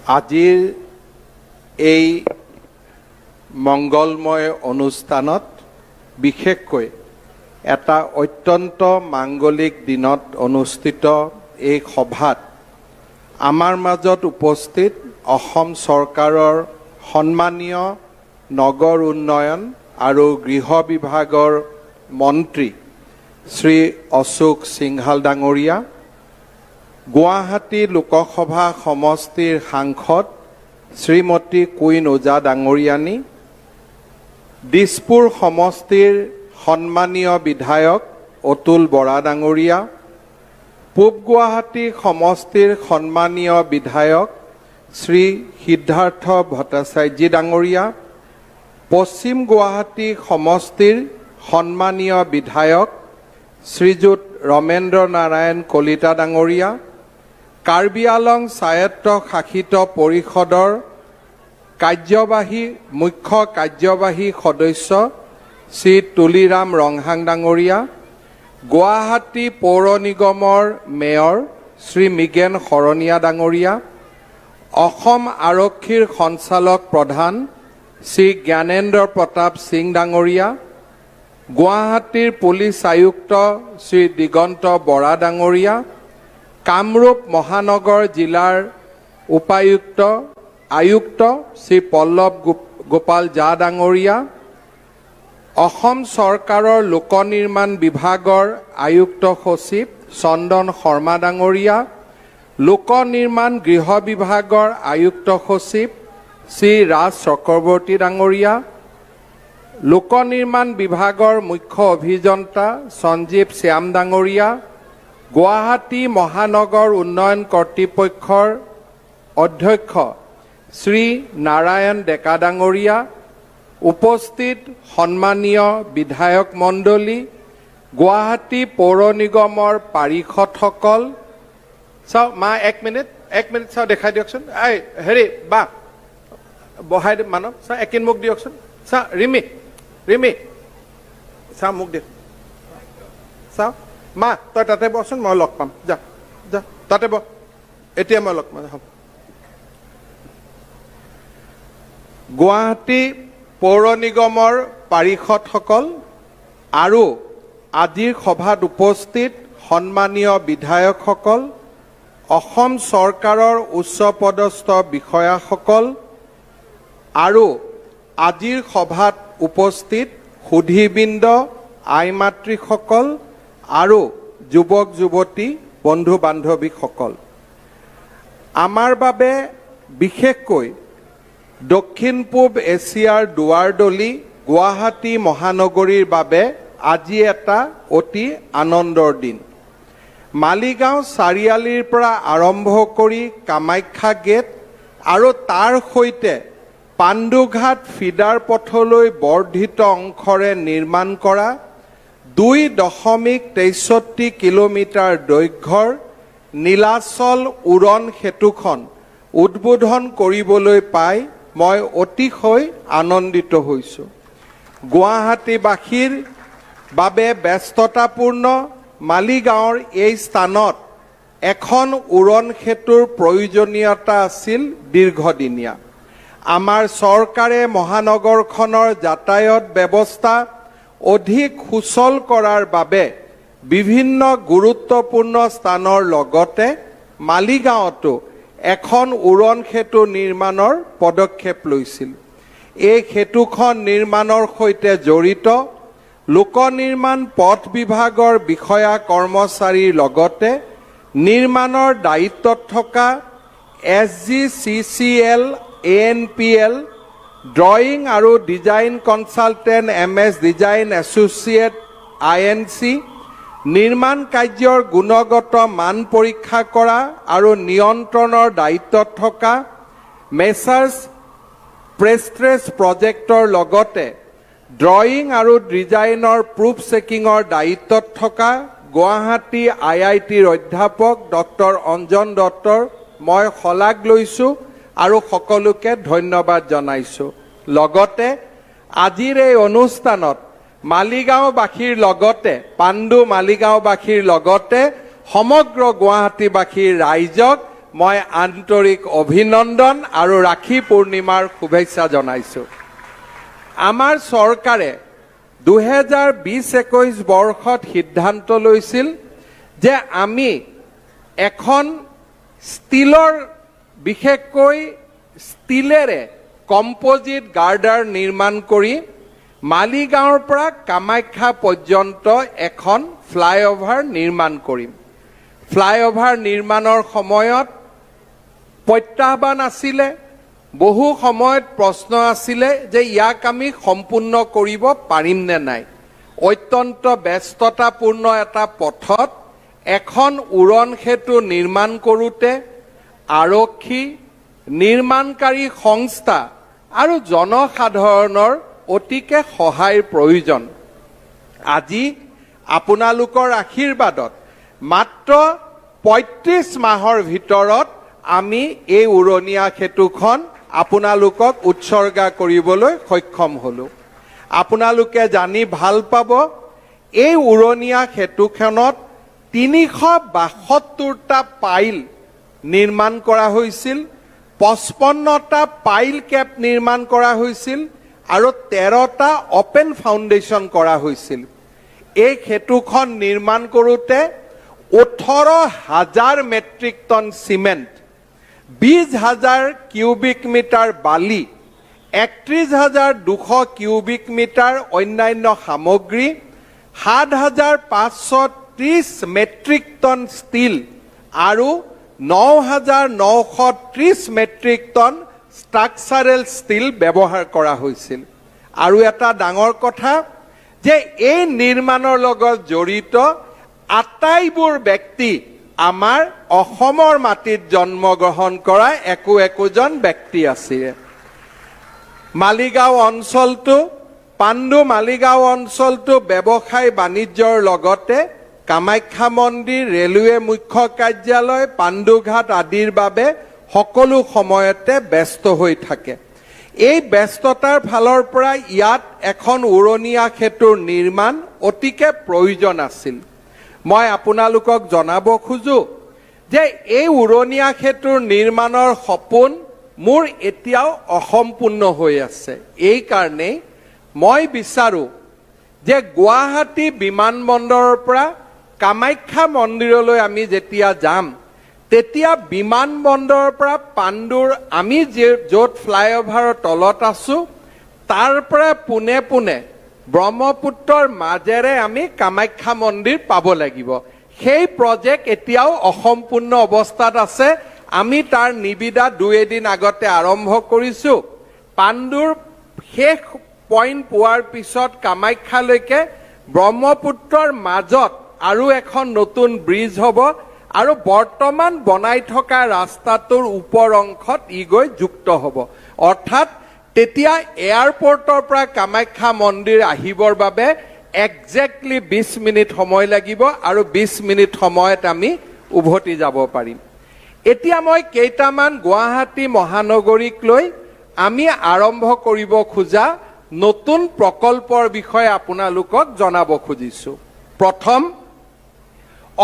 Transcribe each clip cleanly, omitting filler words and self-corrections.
আজিৰ এই মংগলময় অনুষ্ঠানত, বিশেষকৈ এটা অত্যন্ত মাংগলিক দিনত অনুষ্ঠিত এই সভাত আমাৰ মাজত উপস্থিত অসম চৰকাৰৰ সন্মানীয় নগৰ উন্নয়ন আৰু গৃহ বিভাগৰ মন্ত্ৰী শ্ৰী অশোক সিংঘাল ডাঙৰীয়া, গুৱাহাটী লোকসভা সমষ্টিৰ সাংসদ শ্ৰীমতী কুইন ওজা ডাঙৰীয়ানী, দিছপুৰ সমষ্টিৰ সন্মানীয় বিধায়ক অতুল বৰা ডাঙৰীয়া, পূব গুৱাহাটী সমষ্টিৰ সন্মানীয় বিধায়ক শ্ৰী সিদ্ধাৰ্থ ভট্টাচাৰ্যী ডাঙৰীয়া, পশ্চিম গুৱাহাটী সমষ্টিৰ সন্মানীয় বিধায়ক শ্ৰীযুত ৰমেন্দ্ৰ নাৰায়ণ কলিতা ডাঙৰীয়া, কাৰ্বি আলং স্বায়ত্ত শাসিত পৰিষদৰ মুখ্য কাৰ্যবাহী সদস্য শ্ৰী তুলিৰাম ৰংহাং ডাঙৰীয়া, গুৱাহাটী পৌৰ নিগমৰ মেয়ৰ শ্ৰী মৃগেন শৰণীয়া ডাঙৰীয়া, অসম আৰক্ষীৰ সঞ্চালক প্ৰধান শ্ৰী জ্ঞানেন্দ্ৰ প্ৰতাপ সিং ডাঙৰীয়া, গুৱাহাটীৰ পুলিচ আয়ুক্ত শ্ৰী দিগন্ত বৰা ডাঙৰীয়া, কামৰূপ মহানগৰ জিলাৰ আয়ুক্ত শ্ৰী পল্লৱ গোপাল ঝা ডাঙৰীয়া, অসম চৰকাৰৰ লোক নিৰ্মাণ বিভাগৰ আয়ুক্ত সচিব চন্দন শৰ্মা ডাঙৰীয়া, লোক নিৰ্মাণ গৃহ বিভাগৰ আয়ুক্ত সচিব শ্ৰী ৰাজ চক্ৰৱৰ্তী ডাঙৰীয়া, লোক নিৰ্মাণ বিভাগৰ মুখ্য অভিযন্তা সঞ্জীৱ শ্যাম ডাঙৰীয়া, গুৱাহাটী মহানগৰ উন্নয়ন কৰ্তৃপক্ষৰ অধ্যক্ষ শ্ৰী নাৰায়ণ ডেকা ডাঙৰীয়া, উপস্থিত সন্মানীয় বিধায়ক মণ্ডলী, গুৱাহাটী পৌৰ নিগমৰ পাৰিষদসকল। চাওঁ মা, এক মিনিট, এক মিনিট। চাওঁ, দেখাই দিয়কচোন। এই হেৰি বা বহাই দিম মানৱ। চাওঁ, একিন মোক দিয়কচোন। চাওঁ, ৰিমি, ৰিমি, চাওঁ, মোক দিয়ক। চাওঁ মা, তই তাতে বহচোন, মই লগ পাম। যা যা, তাতে বহ, এতিয়া মই লগ পাম। হ'ব। গুৱাহাটী পৌৰ নিগমৰ পাৰিষদসকল আৰু আজিৰ সভাত উপস্থিত সন্মানীয় বিধায়কসকল, অসম চৰকাৰৰ উচ্চপদস্থ বিষয়াসকল আৰু আজিৰ সভাত উপস্থিত সুধীবৃন্দ, আই মাতৃসকল আৰু যুৱক যুৱতী, বন্ধু বান্ধৱীসকল, আমাৰ বাবে বিশেষকৈ দক্ষিণ পূব এছিয়াৰ দুৱাৰদলি গুৱাহাটী মহানগৰীৰ বাবে আজি এটা অতি আনন্দৰ দিন। মালিগাঁও চাৰিআলিৰ পৰা আৰম্ভ কৰি কামাখ্যা গেট আৰু তাৰ সৈতে পাণ্ডুঘাট ফিডাৰ পথলৈ বৰ্ধিত অংশৰে নিৰ্মাণ কৰা 2.63 কিলোমিটাৰ দৈৰ্ঘ্যৰ নীলাচল উৰণ সেতুখন উদ্বোধন কৰিবলৈ পাই মই অতিশয় আনন্দিত হৈছোঁ। গুৱাহাটীবাসীৰ বাবে ব্যস্ততাপূৰ্ণ মালিগাঁৱৰ এই স্থানত এখন উৰণ সেতুৰ প্ৰয়োজনীয়তা আছিল দীৰ্ঘদিনীয়া। আমাৰ চৰকাৰে মহানগৰখনৰ যাতায়াত ব্যৱস্থা অধিক সুচল কৰাৰ বাবে বিভিন্ন গুৰুত্বপূৰ্ণ স্থানৰ লগতে মালিগাঁৱতো এখন উৰণ সেতু নিৰ্মাণৰ পদক্ষেপ লৈছিল। এই সেতুখন নিৰ্মাণৰ সৈতে জড়িত লোক নিৰ্মাণ পথ বিভাগৰ বিষয়া কৰ্মচাৰীৰ লগতে নিৰ্মাণৰ দায়িত্বত থকা এছজিচিচিএল, এএনপিএল, ড্ৰয়িং আৰু design consultant M S design associate INC, নিৰ্মাণ কাৰ্যৰ গুণগত মান পৰীক্ষা কৰা আৰু নিয়ন্ত্ৰণৰ দায়িত্বত থকা মেচাৰ্ছ প্ৰেষ্ট্ৰেছ প্ৰজেক্টৰ লগতে ড্ৰয়িং আৰু ডিজাইনৰ প্ৰুফ চেকিঙৰ দায়িত্বত থকা গুৱাহাটী আইআইটিৰ অধ্যাপক ডক্টৰ অঞ্জন দত্তৰ মই শলাগ লৈছোঁ আৰু সকলোকে ধন্যবাদ জনাইছোঁ। লগতে আজিৰ এই অনুষ্ঠানত মালিগাঁওবাসীৰ লগতে, পাণ্ডু মালিগাঁওবাসীৰ লগতে সমগ্ৰ গুৱাহাটীবাসীৰ ৰাইজক মই আন্তৰিক অভিনন্দন আৰু ৰাখী পূৰ্ণিমাৰ শুভেচ্ছা জনাইছোঁ। আমাৰ চৰকাৰে 2020-21 বৰ্ষত সিদ্ধান্ত লৈছিল যে আমি এখন ষ্টীলৰ, বিশেষকৈ ষ্টীলেৰে কম্পজিট গাৰ্ডাৰ নিৰ্মাণ কৰি মালিগাঁৱৰ পৰা কামাখ্যা পৰ্যন্ত এখন ফ্লাইঅভাৰ নিৰ্মাণ কৰিম। ফ্লাইঅভাৰ নিৰ্মাণৰ সময়ত প্ৰত্যাহ্বান আছিলে, বহু সময়ত প্ৰশ্ন আছিলে যে ইয়াক আমি সম্পূৰ্ণ কৰিব পাৰিম নে নাই। অত্যন্ত ব্যস্ততাপূৰ্ণ এটা পথত এখন উৰণ সেতু নিৰ্মাণ কৰোঁতে আৰক্ষী, নিৰ্মাণকাৰী সংস্থা আৰু জনসাধাৰণৰ অতিকে সহায়ৰ প্ৰয়োজন। আজি আপোনালোকৰ আশীৰ্বাদত মাত্ৰ 35 মাহৰ ভিতৰত আমি এই উৰণীয়া সেতুখন আপোনালোকক উৎসৰ্গা কৰিবলৈ সক্ষম হ'লো। আপোনালোকে জানি ভাল পাব, এই উৰণীয়া সেতুখনত 372টা পাইল নিৰ্মাণ কৰা হৈছিল, 55টা পাইল কেপ নিৰ্মাণ কৰা হৈছিল আৰু 13টা অপেন ফাউণ্ডেশ্যন কৰা হৈছিল। এই সেতুখন নিৰ্মাণ কৰোঁতে 18,000 metric tonne cement, 20,000 cubic metre বালি, 31,200 কিউবিক মিটাৰ অন্যান্য সামগ্ৰী, 7530 মেট্ৰিক টন ষ্টীল আৰু 9930 মেট্ৰিক টন ষ্ট্ৰাকচাৰেল ষ্টীল ব্যৱহাৰ কৰা হৈছিল। আৰু এটা ডাঙৰ কথা যে এই নিৰ্মাণৰ লগত জড়িত আটাইবোৰ ব্যক্তি আমাৰ অসমৰ মাটিত জন্মগ্ৰহণ কৰা একো একোজন ব্যক্তি আছিলে। মালিগাঁও অঞ্চলটো, পাণ্ডু মালিগাঁও অঞ্চলটো ব্যৱসায় বাণিজ্যৰ লগতে কামাখ্যা মন্দিৰ, ৰেলৱে মুখ্য কাৰ্যালয়, পাণ্ডুঘাট আদিৰ বাবে সকলো সময়তে ব্যস্ত হৈ থাকে। এই ব্যস্ততাৰ ফালৰ পৰা ইয়াত এখন উৰণীয়া সেতুৰ নিৰ্মাণ অতিকে প্ৰয়োজন আছিল। মই আপোনালোকক জনাব খোজো যে এই উৰণীয়া সেতুৰ নিৰ্মাণৰ সপোন মোৰ এতিয়াও অসম্পূৰ্ণ হৈ আছে। এইকাৰণেই মই বিচাৰোঁ যে গুৱাহাটী বিমানবন্দৰৰ পৰা কামাখ্যা মন্দিৰলৈ আমি যেতিয়া যাম, তেতিয়া বিমানবন্দৰৰ পৰা পাণ্ডুৰ আমি যে য'ত ফ্লাইঅভাৰৰ তলত আছো, তাৰ পৰা পোনে পোনে ব্ৰহ্মপুত্ৰৰ মাজেৰে আমি কামাখ্যা মন্দিৰ পাব লাগিব। সেই প্ৰজেক্ট এতিয়াও অসম্পূৰ্ণ অৱস্থাত আছে। আমি তাৰ নিবিদা দুই এদিন আগতে আৰম্ভ কৰিছো। পাণ্ডুৰ শেষ পইণ্ট পোৱাৰ পিছত কামাখ্যালৈকে ব্ৰহ্মপুত্ৰৰ মাজত আৰু এখন নতুন ব্ৰিজ হ'ব আৰু বৰ্তমান বনাই থকা ৰাস্তাটোৰ ওপৰ অংশত ই গৈ যুক্ত হ'ব। অৰ্থাৎ তেতিয়া এয়াৰপৰ্টৰ পৰা কামাখ্যা মন্দিৰ আহিবৰ বাবে একজেক্টলি 20 মিনিট সময় লাগিব আৰু 20 মিনিট সময়ত আমি উভতি যাব পাৰিম। এতিয়া মই কেইটামান গুৱাহাটী মহানগৰীক লৈ আমি আৰম্ভ কৰিব খোজা নতুন প্ৰকল্পৰ বিষয়ে আপোনালোকক জনাব খুজিছো। প্ৰথম,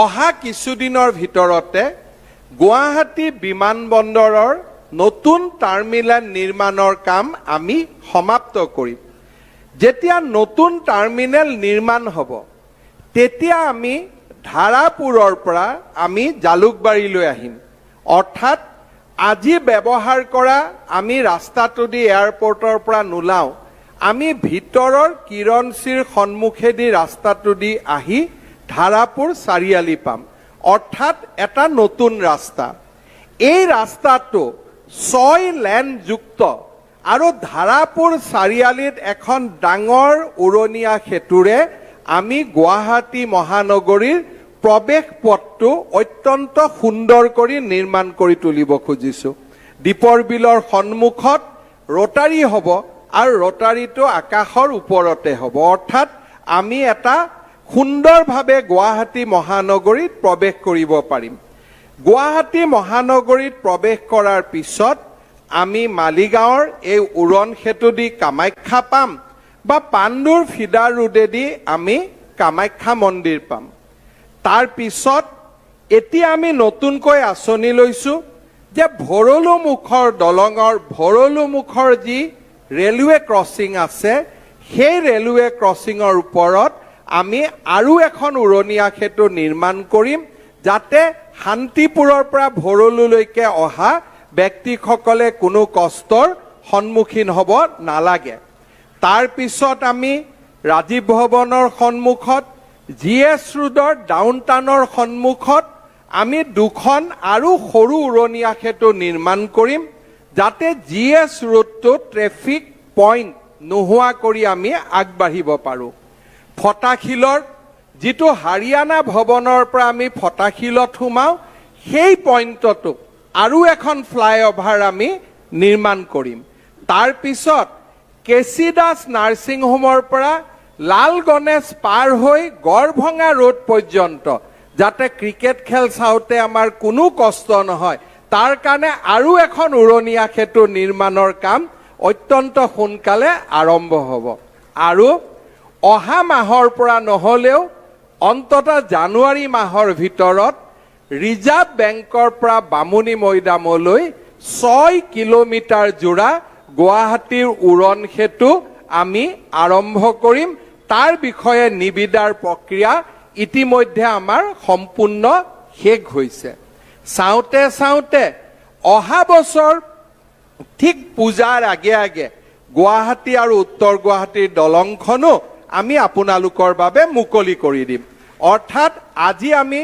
অহা কিছুদিনৰ ভিতৰতে গুৱাহাটী বিমানবন্দৰৰ নতুন টাৰ্মিনেল নিৰ্মাণৰ কাম আমি সমাপ্ত কৰিম। যেতিয়া নতুন টাৰ্মিনেল নিৰ্মাণ হ'ব, তেতিয়া আমি ধাৰাপুৰৰ পৰা আমি জালুকবাৰীলৈ আহিম। অৰ্থাৎ আজি ব্যৱহাৰ কৰা আমি ৰাস্তাটো দি এয়াৰপৰ্টৰ পৰা নোলাওঁ, আমি ভিতৰৰ কিৰণশ্ৰীৰ সন্মুখেদি ৰাস্তাটো দি আহি ধাৰাপুৰ চাৰিআলি পাম। অৰ্থাৎ এটা নতুন ৰাস্তা। এই ৰাস্তাটো 6 লেনযুক্ত আৰু ধাৰাপুৰ চাৰিআলিত এখন ডাঙৰ উৰণীয়া সেতুৰে আমি গুৱাহাটী মহানগৰীৰ প্ৰৱেশ পথটো অত্যন্ত সুন্দৰ কৰি নিৰ্মাণ কৰি তুলিব খুজিছো। দীপৰ বিলৰ সন্মুখত ৰটাৰী হ'ব আৰু ৰটাৰীটো আকাশৰ ওপৰতে হ'ব। অৰ্থাৎ আমি এটা সুন্দৰভাৱে গুৱাহাটী মহানগৰীত প্ৰৱেশ কৰিব পাৰিম। গুৱাহাটী মহানগৰীত প্ৰৱেশ কৰাৰ পিছত আমি মালিগাঁৱৰ এই উৰণ সেতু দি কামাখ্যা পাম বা পাণ্ডুৰ ফিডাৰ ৰোডেদি আমি কামাখ্যা মন্দিৰ পাম। তাৰ পিছত এতিয়া আমি নতুনকৈ আঁচনি লৈছো। যে ভৰলুমুখৰ দলঙৰ, ভৰলুমুখৰ যি ৰেলৱে ক্ৰছিং আছে, সেই ৰেলৱে ক্ৰছিঙৰ ওপৰত আমি আৰু এখন উৰণীয়া সেতু নিৰ্মাণ কৰিম, যাতে শান্তিপুৰৰ পৰা ভৰলুলৈকে অহা ব্যক্তিসকলে কোনো কষ্টৰ সন্মুখীন হ'ব নালাগে। তাৰপিছত আমি ৰাজীৱ ভৱনৰ সন্মুখত, জি এছ ৰোডৰ ডাউন টাউনৰ সন্মুখত আমি দুখন আৰু সৰু উৰণীয়া সেতু নিৰ্মাণ কৰিম, যাতে জি এছ ৰোডটো ট্ৰেফিক পইণ্ট নোহোৱা কৰি আমি আগবাঢ়িব পাৰোঁ। ফটাশিলৰ যিটো হাৰিয়ানা ভৱনৰ পৰা আমি ফটাশিলত সোমাওঁ, সেই পইণ্টতো আৰু এখন ফ্লাইঅভাৰ আমি নিৰ্মাণ কৰিম। তাৰপিছত কেচি দাস নাৰ্ছিং হোমৰ পৰা লাল গণেশ পাৰ হৈ গড়ভঙা ৰোড পৰ্যন্ত যাতে ক্ৰিকেট খেল চাওঁতে আমাৰ কোনো কষ্ট নহয়, তাৰ কাৰণে আৰু এখন উৰণীয়া সেতু নিৰ্মাণৰ কাম অত্যন্ত সোনকালে আৰম্ভ হ'ব। আৰু অহা মাহৰ পৰা নহ'লেও অন্ততঃ জানুৱাৰী মাহৰ ভিতৰত ৰিজাৰ্ভ বেংকৰ পৰা বামুণী মৈদামলৈ 6 কিলোমিটাৰ জোৰা গুৱাহাটীৰ উৰণ সেতু আমি আৰম্ভ কৰিম। তাৰ বিষয়ে নিবিদাৰ প্ৰক্ৰিয়া ইতিমধ্যে আমাৰ সম্পূৰ্ণ শেষ হৈছে। চাওঁতে চাওঁতে অহা বছৰ ঠিক পূজাৰ আগে আগে গুৱাহাটী আৰু উত্তৰ গুৱাহাটীৰ দলংখনো আমি আপোনালোকৰ বাবে মুকলি কৰি দিম। অৰ্থাৎ আজি আমি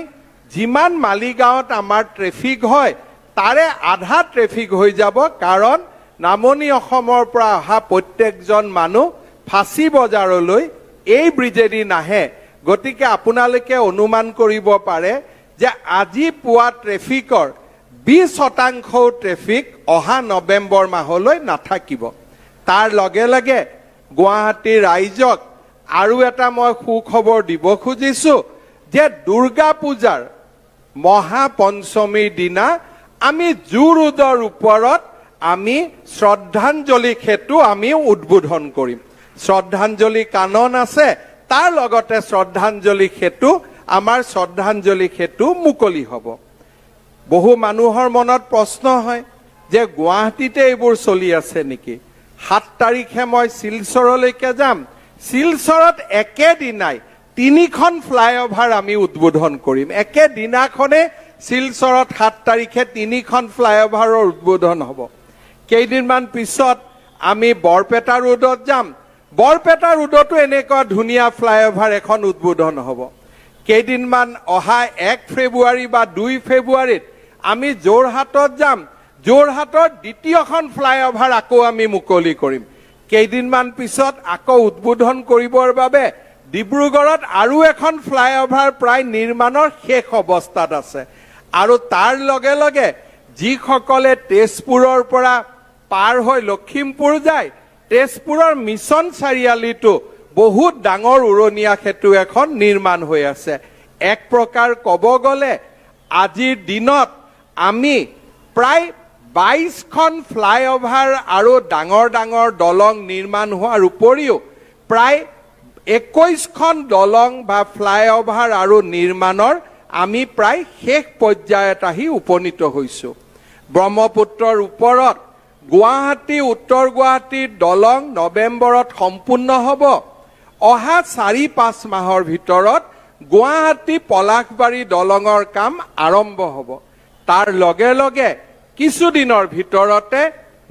যিমান মালিগাঁৱত আমাৰ ট্ৰেফিক হয়, তাৰে আধা ট্ৰেফিক হৈ যাব, কাৰণ নামনি অসমৰ পৰা অহা প্ৰত্যেকজন মানুহ ফাঁচী বজাৰলৈ এই ব্ৰিজেদি নাহে। গতিকে আপোনালোকে অনুমান কৰিব পাৰে যে আজি পুৱা ট্ৰেফিকৰ 20 শতাংশও ট্ৰেফিক অহা নৱেম্বৰ মাহলৈ নাথাকিব। তাৰ লগে লগে গুৱাহাটীৰ ৰাইজক আৰু এটা মই সুখবৰ দিব খুজিছো যে দুৰ্গা পূজাৰ মহাপঞ্চমীৰ দিনা আমি জু ৰোডৰ ওপৰত আমি শ্ৰদ্ধাঞ্জলি সেতু আমি উদ্বোধন কৰিম। শ্ৰদ্ধাঞ্জলি কানন আছে, তাৰ লগতে শ্ৰদ্ধাঞ্জলি সেতু, আমাৰ শ্ৰদ্ধাঞ্জলি সেতু মুকলি হ'ব। বহু মানুহৰ মনত প্ৰশ্ন হয় যে গুৱাহাটীতে এইবোৰ চলি আছে নেকি? 7 তাৰিখে মই শিলচৰলৈকে যাম। শিলচৰত একেদিনাই তিনিখন ফ্লাইঅভাৰ আমি উদ্বোধন কৰিম। একেদিনাখনে শিলচৰত 7 তাৰিখে তিনিখন ফ্লাইঅভাৰৰ উদ্বোধন হ'ব। কেইদিনমান পিছত আমি বৰপেটা ৰোডত যাম। বৰপেটা ৰোডতো এনেকুৱা ধুনীয়া ফ্লাইঅভাৰ এখন উদ্বোধন হ'ব। কেইদিনমান অহা 1 ফেব্ৰুৱাৰী বা 2 ফেব্ৰুৱাৰীত আমি যোৰহাটত যাম। যোৰহাটৰ দ্বিতীয়খন ফ্লাইঅভাৰ আকৌ আমি মুকলি কৰিম। কেইদিনমান পিছত আকৌ উদ্বোধন কৰিবৰ বাবে ডিব্ৰুগড়ত আৰু এখন ফ্লাইঅভাৰ প্ৰায় নিৰ্মাণৰ শেষ অৱস্থাত আছে। আৰু তাৰ লগে লগে যিসকলে তেজপুৰৰ পৰা পাৰ হৈ লখিমপুৰ যায়, তেজপুৰৰ মিছন চাৰিআলিতো বহুত ডাঙৰ উৰণীয়া সেতু এখন নিৰ্মাণ হৈ আছে। এক প্ৰকাৰ ক'ব গ'লে আজিৰ দিনত আমি প্ৰায় 22খন ফ্লাইঅভাৰ আৰু ডাঙৰ ডাঙৰ দলং নিৰ্মাণ হোৱাৰ উপৰিও প্ৰায় 21খন দলং বা ফ্লাইঅভাৰ আৰু নিৰ্মাণৰ আমি প্ৰায় শেষ পৰ্যায়ত আহি উপনীত হৈছো। ব্ৰহ্মপুত্ৰৰ ওপৰত গুৱাহাটী উত্তৰ গুৱাহাটীৰ দলং নৱেম্বৰত সম্পূৰ্ণ হ'ব। অহা 4-5 মাহৰ ভিতৰত গুৱাহাটী পলাশবাৰী দলঙৰ কাম আৰম্ভ হ'ব। তাৰ লগে লগে কিছুদিনৰ ভিতৰতে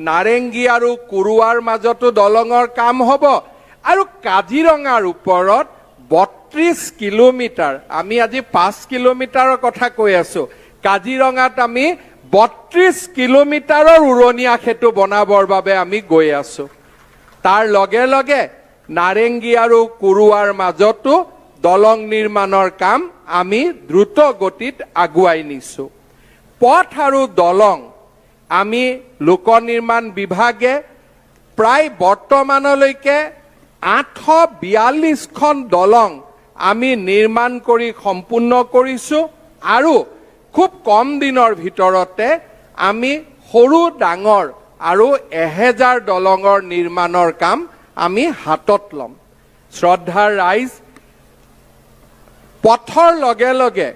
নাৰেংগী আৰু কুৰুৱাৰ মাজতো দলঙৰ কাম হ'ব। আৰু কাজিৰঙাৰ ওপৰত 32 কিলোমিটাৰ, আমি আজি 5 কিলোমিটাৰৰ কথা কৈ আছো, কাজিৰঙাত আমি 32 কিলোমিটাৰৰ উৰণীয়া সেতু বনাবৰ বাবে আমি গৈ আছো। তাৰ লগে লগে নাৰেংগী আৰু কুৰুৱাৰ মাজতো দলং নিৰ্মাণৰ কাম আমি দ্ৰুত গতিত আগুৱাই নিছো। পথ আৰু দলং আমি লোক নিৰ্মাণ বিভাগে প্ৰায় বৰ্তমানলৈকে 842খন দলং আমি নিৰ্মাণ কৰি সম্পূৰ্ণ কৰিছো আৰু খুব কম দিনৰ ভিতৰতে আমি সৰু ডাঙৰ আৰু 1000 দলঙৰ নিৰ্মাণৰ কাম আমি হাতত ল'ম। শ্ৰদ্ধাৰ ৰাইজ, পথৰ লগে লগে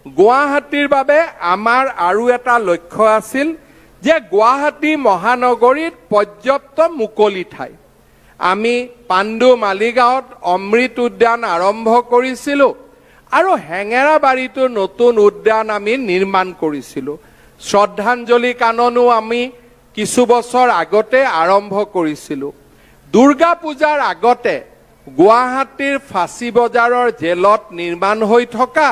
গুৱাহাটীৰ বাবে আমাৰ আৰু এটা লক্ষ্য আছিল। যে গুৱাহাটী মহানগৰীত পৰ্যাপ্ত মুকলি ঠাই। আমি পাণ্ডু মালিগাঁৱত অমৃত উদ্যান আৰম্ভ কৰিছিলোঁ আৰু হেঙেৰাবাৰীতো নতুন উদ্যান আমি নিৰ্মাণ কৰিছিলোঁ। শ্ৰদ্ধাঞ্জলি কাননো আমি কিছু বছৰ আগতে আৰম্ভ কৰিছিলোঁ। দুৰ্গা পূজাৰ আগতে গুৱাহাটীৰ ফাঁচী বজাৰৰ জেলত নিৰ্মাণ হৈ থকা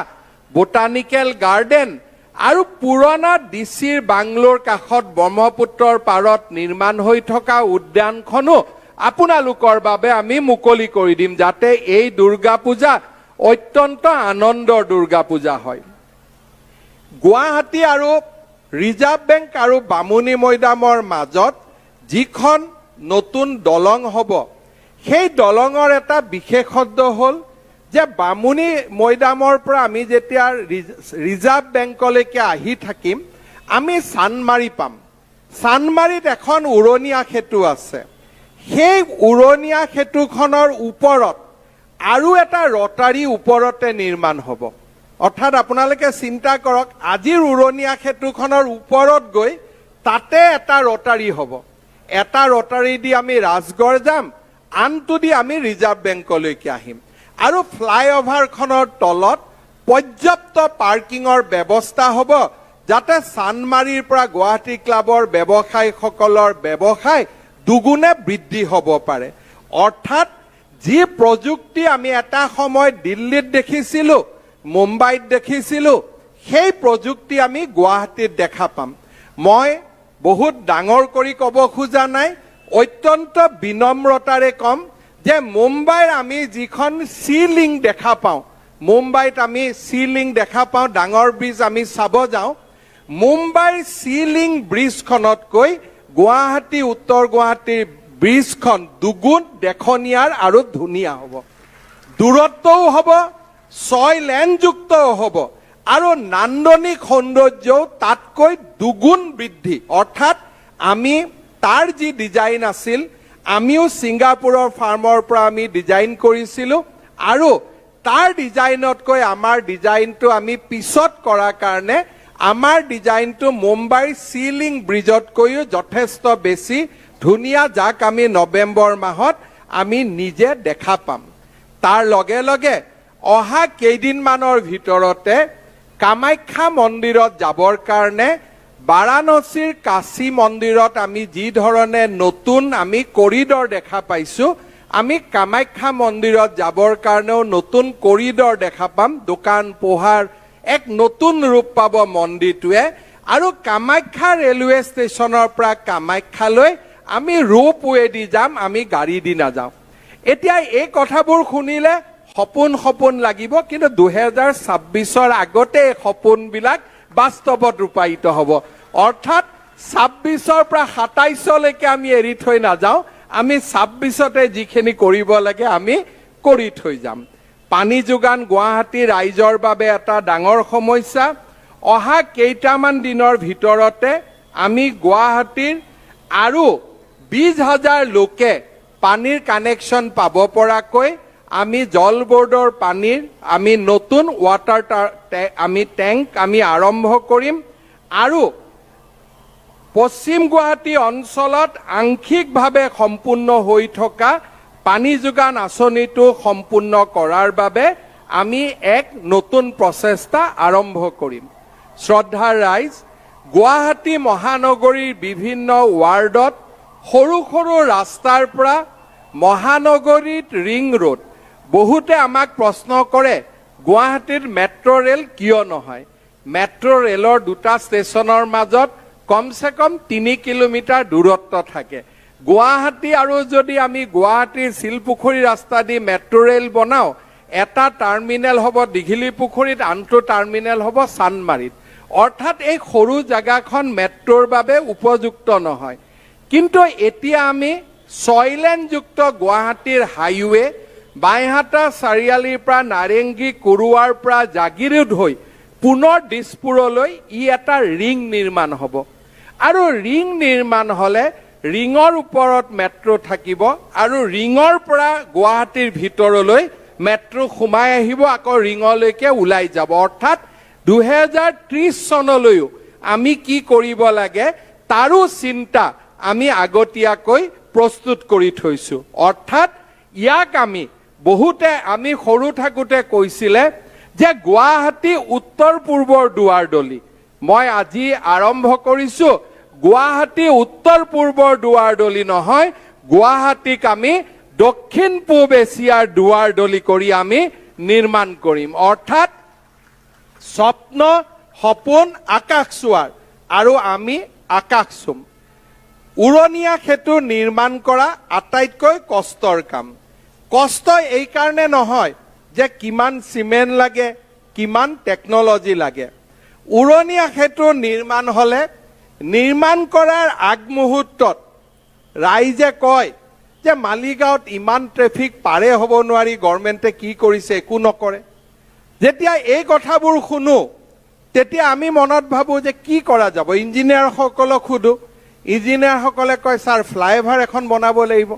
বোটানিকেল গাৰ্ডেন আৰু পুৰণা ডি চিৰ বাংলোৰ কাষত ব্ৰহ্মপুত্ৰৰ পাৰত নিৰ্মাণ হৈ থকা উদ্যানখনো আপোনালোকৰ বাবে আমি মুকলি কৰি দিম, যাতে এই দুৰ্গা পূজা অত্যন্ত আনন্দৰ দুৰ্গা পূজা হয়। গুৱাহাটী আৰু ৰিজাৰ্ভ বেংক আৰু বামুণী মৈদামৰ মাজত যিখন নতুন দলং হ'ব, সেই দলঙৰ এটা বিশেষত্ব হ'ল যে বামুণী মৈদামৰ পৰা আমি যেতিয়া ৰিজাৰ্ভ বেংকলৈকে আহি থাকিম, আমি চানমাৰি পাম। চানমাৰিত এখন উৰণীয়া সেতু আছে। সেই উৰণীয়া সেতুখনৰ ওপৰত আৰু এটা ৰটাৰী ওপৰতে নিৰ্মাণ হ'ব। অৰ্থাৎ আপোনালোকে চিন্তা কৰক, আজিৰ উৰণীয়া সেতুখনৰ ওপৰত গৈ তাতে এটা ৰটাৰী হ'ব। এটা ৰটাৰী দি আমি ৰাজগড় যাম, আনটো দি আমি ৰিজাৰ্ভ বেংকলৈকে আহিম। আৰু ফ্লাইঅভাৰখনৰ তলত পৰ্যাপ্ত পাৰ্কিঙৰ ব্যৱস্থা হ'ব, যাতে চানমাৰিৰ পৰা গুৱাহাটী ক্লাবৰ ব্যৱসায়ীসকলৰ ব্যৱসায় দুগুণে বৃদ্ধি হ'ব পাৰে। অৰ্থাৎ যি প্ৰযুক্তি আমি এটা সময়ত দিল্লীত দেখিছিলো, মুম্বাইত দেখিছিলো, সেই প্ৰযুক্তি আমি গুৱাহাটীত দেখা পাম। মই বহুত ডাঙৰ কৰি ক'ব খোজা নাই, অত্যন্ত বিনম্ৰতাৰে ক'ম যে মুম্বাইৰ আমি যিখন চি লিংক দেখা পাওঁ, মুম্বাইত আমি চি লিংক দেখা পাওঁ, ডাঙৰ ব্ৰিজ আমি চাব যাওঁ, মুম্বাইৰ চি লিংক ব্ৰিজখনতকৈ গুৱাহাটী উত্তৰ গুৱাহাটীৰ ব্ৰিজখন দুগুণ দেখনিয়াৰ আৰু ধুনীয়া হ'ব। দূৰত্বও হ'ব, 6 লেনযুক্তও হ'ব আৰু নান্দনিক সৌন্দৰ্যও তাতকৈ দুগুণ বৃদ্ধি। অৰ্থাৎ আমি তাৰ যি ডিজাইন আছিল, আমিও ছিংগাপুৰৰ ফাৰ্মৰ পৰা আমি ডিজাইন কৰিছিলোঁ আৰু তাৰ ডিজাইনতকৈ আমাৰ ডিজাইনটো আমি পিছত কৰাৰ কাৰণে আমাৰ ডিজাইনটো মুম্বাইৰ চি লিংক ব্ৰিজতকৈও যথেষ্ট বেছি ধুনীয়া, যাক আমি নৱেম্বৰ মাহত আমি নিজে দেখা পাম। তাৰ লগে লগে অহা কেইদিনমানৰ ভিতৰতে কামাখ্যা মন্দিৰত যাবৰ কাৰণে বাৰাণসীৰ কাশী মন্দিৰত আমি যি ধৰণে নতুন আমি কৰিডৰ দেখা পাইছো, আমি কামাখ্যা মন্দিৰত যাবৰ কাৰণেও নতুন কৰিডৰ দেখা পাম। দোকান পোহাৰ এক নতুন ৰূপ পাব মন্দিৰটোৱে। আৰু কামাখ্যা ৰেলৱে ষ্টেচনৰ পৰা কামাখ্যালৈ আমি ৰোপ ৱে দি যাম, আমি গাড়ী দি নাযাওঁ। এতিয়া এই কথাবোৰ শুনিলে সপোন সপোন লাগিব, কিন্তু 2026ৰ আগতে এই সপোনবিলাক বাস্তৱত ৰূপায়িত হ'ব। অৰ্থাৎ 26ৰ পৰা 27লৈকে আমি এৰি থৈ নাযাওঁ, আমি 26তে যিখিনি কৰিব লাগে আমি কৰি থৈ যাম। পানী যোগান গুৱাহাটী ৰাইজৰ বাবে এটা ডাঙৰ সমস্যা। অহা কেইটামান দিনৰ ভিতৰতে আমি গুৱাহাটীৰ আৰু 20,000 লোকে পানীৰ কানেকশ্যন পাব পৰাকৈ আমি জল বৰ্ডৰ পানীৰ আমি নতুন ৱাটাৰ আমি টেংক আমি আৰম্ভ কৰিম। আৰু পশ্চিম গুৱাহাটী অঞ্চলত আংশিকভাৱে সম্পূৰ্ণ হৈ থকা পানী যোগান আঁচনিটো সম্পূৰ্ণ কৰাৰ বাবে আমি এক নতুন প্ৰচেষ্টা আৰম্ভ কৰিম। শ্ৰদ্ধাৰ ৰাইজ, গুৱাহাটী মহানগৰীৰ বিভিন্ন ৱাৰ্ডত সৰু সৰু ৰাস্তাৰ পৰা মহানগৰীত ৰিং ৰোড। বহুতে আমাক প্ৰশ্ন কৰে, গুৱাহাটীত মেট্ৰ' ৰেল কিয় নহয়? মেট্ৰ' ৰেলৰ দুটা ষ্টেচনৰ মাজত কমচে কম 3 কিলোমিটাৰ দূৰত্ব থাকে। গুৱাহাটী আৰু যদি আমি গুৱাহাটীৰ শিলপুখুৰী ৰাস্তা দি মেট্ৰ' ৰেল বনাওঁ, এটা টাৰ্মিনেল হ'ব দীঘলী পুখুৰীত, আনটো টাৰ্মিনেল হ'ব চানমাৰীত। অৰ্থাৎ এই সৰু জেগাখন মেট্ৰ'ৰ বাবে উপযুক্ত নহয়। কিন্তু এতিয়া আমি 6 লেনযুক্ত গুৱাহাটীৰ হাইৱে বাইহাটা চাৰিআলিৰ পৰা নাৰেংগী কুৰুৱাৰ পৰা জাগিৰোড হৈ পুনৰ দিছপুৰলৈ ই এটা ৰিং নিৰ্মাণ হ'ব। আৰু ৰিং নিৰ্মাণ হ'লে ৰিঙৰ ওপৰত মেট্ৰ' থাকিব আৰু ৰিঙৰ পৰা গুৱাহাটীৰ ভিতৰলৈ মেট্ৰ' সোমাই আহিব, আকৌ ৰিঙলৈকে ওলাই যাব। অৰ্থাৎ 2030 চনলৈও আমি কি কৰিব লাগে, তাৰো চিন্তা আমি আগতীয়াকৈ প্ৰস্তুত কৰি থৈছোঁ। অৰ্থাৎ ইয়াক আমি বহুতে, আমি সৰু থাকোঁতে কৈছিলে যে গুৱাহাটী উত্তৰ পূৰ্বৰ দুৱাৰদলি। মই আজি আৰম্ভ কৰিছো, গুৱাহাটী উত্তৰ পূৰ্বৰ দুৱাৰদলি নহয়, গুৱাহাটীক আমি দক্ষিণ পূব এছিয়াৰ দুৱাৰদলি কৰি আমি নিৰ্মাণ কৰিম। অৰ্থাৎ স্বপ্ন, সপোন আকাশ চোৱাৰ আৰু আমি আকাশ চুম। উৰণীয়া সেতু নিৰ্মাণ কৰা আটাইতকৈ কষ্টৰ কাম। কষ্ট এইকাৰণে নহয় যে কিমান চিমেণ্ট লাগে, কিমান টেকনলজি লাগে। উৰণীয়া সেতু নিৰ্মাণ হলে নিৰ্মাণ কৰাৰ আগমুহূৰ্তত ৰাইজে কয় যে মালিগাঁৱত ইমান ট্ৰেফিক, পাৰে হ'ব নোৱাৰি, গভৰ্ণমেণ্টে কি কৰিছে, একো নকৰে। যেতিয়া এই কথাবোৰ শুনো, তেতিয়া আমি মনত ভাবো যে কি কৰা যাব। ইঞ্জিনিয়াৰসকলক সোধো, ইঞ্জিনিয়াৰসকলে কয়, "ছাৰ, ফ্লাইঅভাৰ এখন বনাব লাগিব।"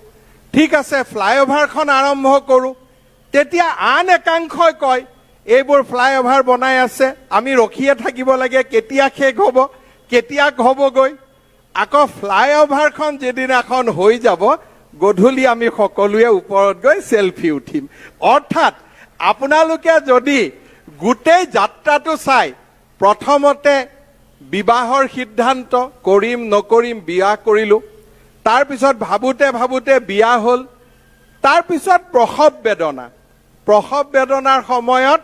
ঠিক আছে, ফ্লাইঅভাৰখন আৰম্ভ কৰোঁ। তেতিয়া আন একাংশই কয়, এইবোৰ ফ্লাইঅভাৰ বনাই আছে, আমি ৰখিয়ে থাকিব লাগে, কেতিয়া শেষ হ'ব, কেতিয়া হ'বগৈ? আকৌ ফ্লাইঅভাৰখন যিদিনাখন হৈ যাব, গধূলি আমি সকলোৱে ওপৰত গৈ চেলফি উঠিম। অৰ্থাৎ আপোনালোকে যদি গোটেই যাত্ৰাটো চাই, প্ৰথমতে বিবাহৰ সিদ্ধান্ত, কৰিম নকৰিম, বিয়া কৰিলো। তাৰপিছত ভাবোতে ভাবোতে বিয়া হ'ল। তাৰপিছত প্ৰসৱ বেদনা। প্ৰসৱ বেদনাৰ সময়ত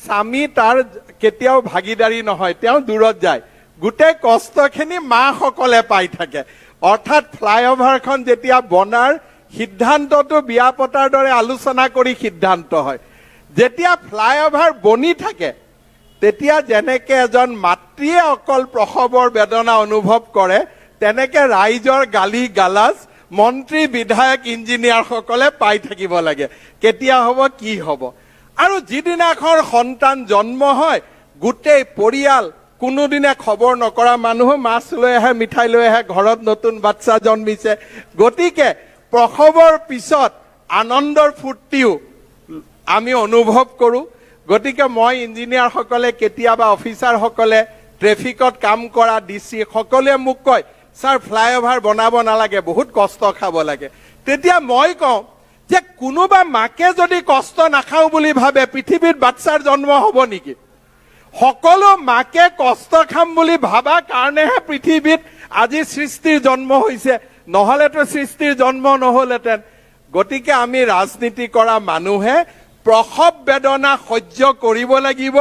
স্বামী তাৰ কেতিয়াও ভাগীদাৰী নহয়, তেওঁ দূৰত যায়। গোটেই কষ্টখিনি মাসকলে পাই থাকে। অৰ্থাৎ ফ্লাইঅভাৰখন যেতিয়া বনাৰ সিদ্ধান্তটো বিয়া পতাৰ দৰে আলোচনা কৰি সিদ্ধান্ত হয়। যেতিয়া ফ্লাইঅভাৰ বনি থাকে, তেতিয়া যেনেকে এজন মাতৃয়ে অকল প্ৰসৱৰ বেদনা অনুভৱ কৰে, তেনেকে ৰাইজৰ গালি গালাজ মন্ত্ৰী, বিধায়ক, ইঞ্জিনিয়াৰসকলে পাই থাকিব লাগে, কেতিয়া হ'ব, কি হ'ব। আৰু যিদিনাখন সন্তান জন্ম হয়, গোটেই পৰিয়াল, কোনোদিনে খবৰ নকৰা মানুহো মাছ লৈ আহে, মিঠাই লৈ আহে, ঘৰত নতুন বাচ্চা জন্মিছে। গতিকে প্ৰসৱৰ পিছত আনন্দৰ ফূৰ্তিও আমি অনুভৱ কৰোঁ। গতিকে মই ইঞ্জিনিয়াৰসকলে, কেতিয়াবা অফিচাৰসকলে, ট্ৰেফিকত কাম কৰা ডি চি সকলোৱে মোক কয়, "ছাৰ, ফ্লাইঅভাৰ বনাব নালাগে, বহুত কষ্ট খাব লাগে।" তেতিয়া মই কওঁ যে কোনোবা মাকে যদি কষ্ট নাখাওঁ বুলি ভাবে, পৃথিৱীত বাচ্চাৰ জন্ম হ'ব নেকি? সকলো মাকে কষ্ট খাম বুলি ভাবা কাৰণেহে পৃথিৱীত আজি সৃষ্টিৰ জন্ম হৈছে, নহলেতো সৃষ্টিৰ জন্ম নহলহেঁতেন। গতিকে আমি ৰাজনীতি কৰা মানুহে প্ৰসৱ বেদনা সহ্য কৰিব লাগিব,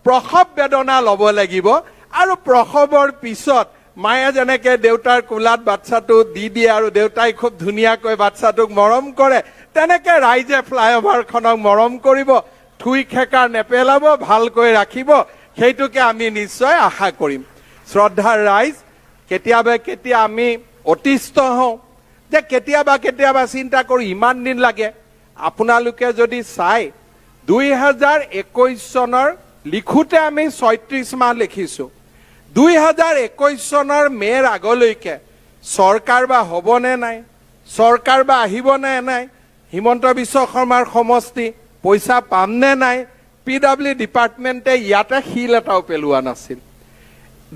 প্ৰসৱ বেদনা ল'ব লাগিব। আৰু প্ৰসৱৰ পিছত মায়ে যেনেকে দেউতাৰ কোলাত বাচ্ছাটো দি দিয়ে আৰু দেউতাই খুব ধুনীয়াকৈ বাচ্ছাটোক মৰম কৰে, তেনেকে ৰাইজে ফ্লাইঅভাৰখনক মৰম কৰিব, থুই খেকাৰ নেপেলাব, ভালকৈ ৰাখিব, সেইটোকে আমি নিশ্চয় আশা কৰিম। শ্ৰদ্ধাৰ ৰাইজ, কেতিয়াবা কেতিয়া আমি অতিষ্ঠ হওঁ যে কেতিয়াবা কেতিয়াবা চিন্তা কৰোঁ, ইমান দিন লাগে। আপোনালোকে যদি চাই, 2021 চনৰ লিখোঁতে আমি 36 মাহ লিখিছো। 2021 চনৰ মে'ৰ আগলৈকে চৰকাৰ বা হ'বনে নাই, চৰকাৰ বা আহিবনে নাই, হিমন্ত বিশ্ব শৰ্মাৰ সমষ্টি, পইচা পামনে নাই, পি ডাব্লিউ ডিপাৰ্টমেণ্টে ইয়াতে শিল এটাও পেলোৱা নাছিল।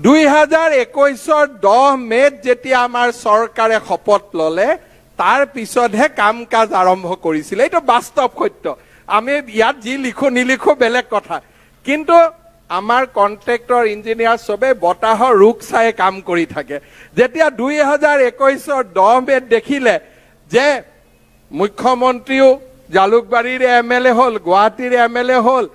2021ৰ 10 মে'ত যেতিয়া আমাৰ চৰকাৰে শপত ল'লে, তাৰ পিছতহে কাম কাজ আৰম্ভ কৰিছিলে। এইটো বাস্তৱ সত্য। আমি ইয়াত যি লিখো নিলিখো বেলেগ কথা, কিন্তু আমাৰ কণ্ট্ৰেক্টৰ, ইঞ্জিনিয়াৰ চবে বতাহৰ ৰুখ চাই কাম কৰি থাকে। যেতিয়া 2021ৰ 10 মে'ত দেখিলে যে মুখ্যমন্ত্ৰীও জালুকবাৰীৰে এম এল এ হ'ল, গুৱাহাটীৰে এম এল এ হ'ল,